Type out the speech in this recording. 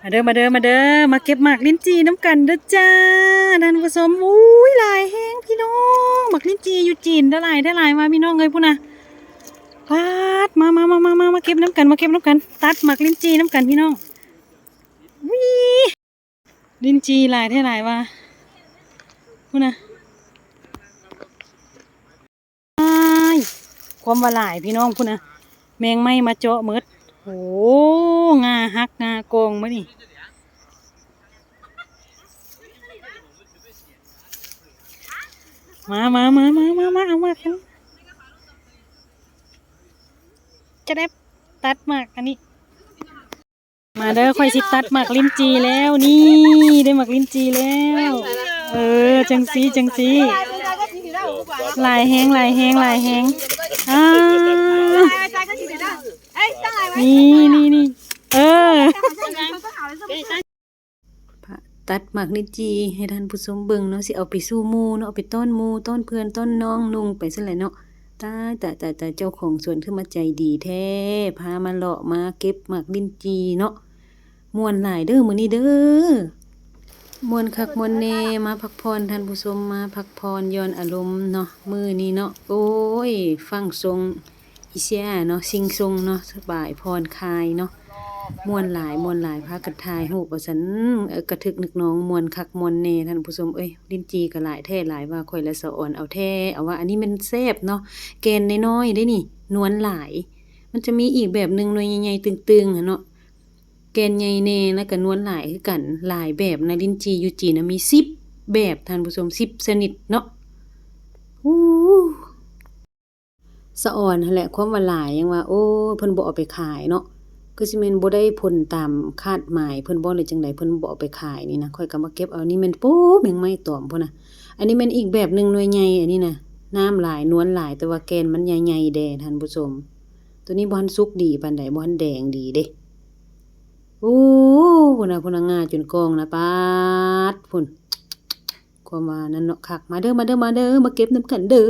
ມາເດີ ມາເດີ ມາເດີ ມາເກັບໝາກລິ້ນຈີ່ນຳກັນເດີຈ້າ ທ່ານຜູ້ຊົມ. ອຸ້ຍ ຫຼາຍແຮງພີ່ນ້ອງ ໝາກລິ້ນຈີ່ຢູ່ຈີນ ຫຼາຍແທ້ຫຼາຍວ່າພີ່ນ້ອງເອີຍ ພຸ້ນນະ. ປາດ ມາ ມາ ມາ ມາ ມາ ມາເກັບນຳກັນ ມາເກັບນຳກັນ ຕັດໝາກລິ້ນຈີ່ນຳກັນພີ່ນ້ອງ. ວິ ລິ້ນຈີ່ຫຼາຍແທ້ຫຼາຍວ່າ ພຸ້ນນະ. ອ້າຍ ຄວາມວ່າຫຼາຍພີ່ນ້ອງ ພຸ້ນນະ ແມງໄມ້ມາເຈາະໝົດ. ໂອ້ ງ່າຫັກງ່າກອງໝົດນີ້. ມາ ມາ ມາ ມາ ມາ ມາ ເອົາມາກັນ ຈະໄດ້ຕັດໝາກອັນນີ້. ມາເດີ ຂ້ອຍຊິຕັດໝາກລິ້ນຈີ່ແລ້ວ ນີ້ ໄດ້ໝາກລິ້ນຈີ່ແລ້ວ. ເອີ ຈັ່ງຊີ້ ຈັ່ງຊີ້ ຫຼາຍແຮງ ຫຼາຍແຮງ ຫຼາຍແຮງ. ອ້າ ນີ້ ນີ້ ນີ້ ເອີ ຕັດໝາກລິ້ນຈີ່ໃຫ້ທ່ານຜູ້ຊົມເບິ່ງເນາະ ຊິເອົາໄປສູ່ໝູ່ເນາະ ເອົາໄປຕ້ອນໝູ່ ຕ້ອນເພື່ອນ ຕ້ອນນ້ອງນຸ່ງໄປຊັ້ນແຫຼະເນາະ. ຕາຍ ຕາຍ ຕາຍ ຕາຍ ເຈົ້າຂອງສວນຄືມາໃຈດີແທ້ ພາມາເລາະມາເກັບໝາກລິ້ນຈີ່ເນາະ. ມ່ວນຫຼາຍເດີມື້ນີ້ເດີ ມ່ວນຄັກມ່ວນແນ່ ມາພັກຜ່ອນທ່ານຜູ້ຊົມ ມາພັກຜ່ອນຢ່ອນອາລົມເນາະ ມື້ນີ້ເນາະ. ໂອ້ຍ ຟັງຊົງ ອີເຊຍເນາະ ຊິງຊົງເນາະ ສະບາຍຜ່ອນຄາຍເນາະ. ມ່ວນຫຼາຍ ມ່ວນຫຼາຍ ພາກັນຖ່າຍຮູບວ່າຊັ້ນ ເອີ ກະທຶກນຶກນ້ອງ ມ່ວນຄັກມ່ວນແນ່ທ່ານຜູ້ຊົມເອີຍ. ລິ້ນຈີ່ກໍຫຼາຍແທ້ຫຼາຍວ່າ ຂ້ອຍລະສະອອນເອົາແທ້ ເອົາວ່າ ອັນນີ້ແມ່ນແຊບເນາະ ແກ່ນນ້ອຍໆເດ້ນີ້ ນວນຫຼາຍ. ມັນຈະມີອີກແບບໜຶ່ງ ໜ່ວຍໃຫຍ່ໆ ຕຶງໆຫັ້ນເນາະ ແກ່ນໃຫຍ່ແນ່ ແລ້ວກໍນວນຫຼາຍຄືກັນ ຫຼາຍແບບນະ. ລິ້ນຈີ່ຢູ່ຈີນນະມີສິບແບບທ່ານຜູ້ຊົມ ສິບຊະນິດເນາະ. ໂອ້ ສະອອນຫັ້ນແຫຼະ ຄວາມວ່າຫຼາຍ ຍັງວ່າ ໂອ້ ເພິ່ນບໍ່ເອົາໄປຂາຍເນາະ ຄືຊິແມ່ນບໍ່ໄດ້ຜົນຕາມຄາດໝາຍເພິ່ນບໍ່ ຫຼືຈັ່ງໃດ ເພິ່ນບໍ່ເອົາໄປຂາຍນີ້ນະ. ຂ້ອຍກໍມາເກັບເອົາ ນີ້ແມ່ນ ໂອ້ ແມງໄມ້ຕອມພຸ້ນນະ. ອັນນີ້ແມ່ນອີກແບບໜຶ່ງ ໜ່ວຍໃຫຍ່ ອັນນີ້ນະ ໜາມຫຼາຍ ນວນຫຼາຍ ແຕ່ວ່າແກ່ນມັນໃຫຍ່ໆແດ່ທ່ານຜູ້ຊົມ. ໂຕນີ້ບໍ່ທັນສຸກດີປານໃດ ບໍ່ທັນແດງດີເດ້. ໂອ້ ພຸ້ນນະ ພຸ້ນນະ ງາຈົນກອງນະ ປາດ ພຸ້ນ. ຄວາມວ່ານັ້ນເນາະ ຄັກ ມາເດີ ມາເດີ ມາເດີ ມາເກັບນຳກັນເດີ.